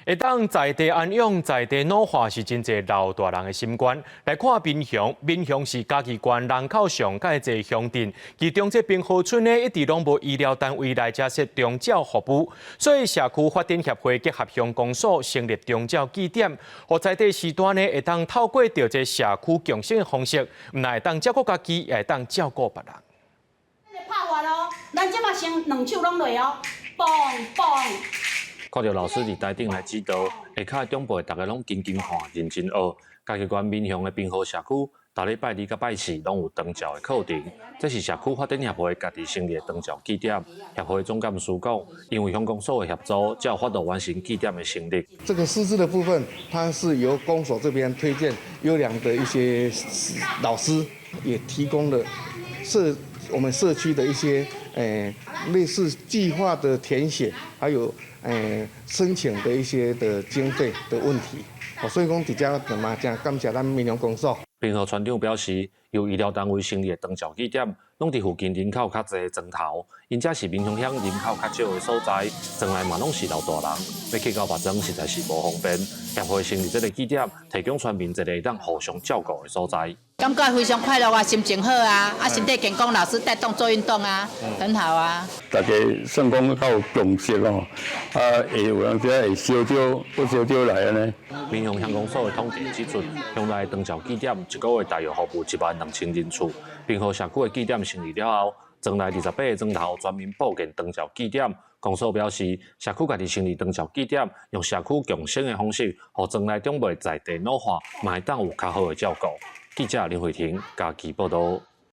會當在地安養、在地老化是真濟老大人的心願。來看民雄，民雄是嘉義縣人口上蓋濟鄉鎮，其中這平和村呢一直攏無醫療單位來遮設長照服務，所以社區發展協會結合鄉公所成立長照據點，予在地時段呢會當透過著這社區共生的方式，毋但會當照顧家己，也會當照顧別人。拍完咯，咱這馬先兩手攏落哦，嘣嘣。看著老師佇台頂來指導，下跤的長輩逐家攏緊緊看，認真學。嘉義縣民雄的平和社區，逐禮拜二佮拜四攏有長照的課程。這是社區發展協會家己成立的長照據點。協會總幹事講，因為鄉公所的協助，才有法度完成據點的成立。這個師資的部分，它是由公所這邊推薦優良的一些老師，也提供了我們社區的一些類似計劃的填寫，還有申請的一些的經費的問題。所以講佇遮嘛，真感謝咱民雄公所。平和村長表示，由醫療單位成立的長照據點，攏佇附近人口較濟的莊頭，因這是民雄鄉人口較少的所在，莊內嘛攏是老大人，欲去到別莊實在是無方便。協會成立這个據點，提供村民一個會當互相照顧的所在。感覺非常快樂啊，心情好啊，啊身體健康，老師帶動做運動啊，很好啊。大家算講較有共識哦，啊會有當時會相招不相招來按呢。民雄鄉公所的統計指出，鄉內長照據點一個月大約服務1萬2千人次。平和社區的據點成立了後，莊內28個莊頭全面布建長照據點。公所表示，社區家己成立長照據點，用社區共生的方式，予莊內長輩在地老化，嘛會當有較好的照顧。記者林慧婷嘉義報導。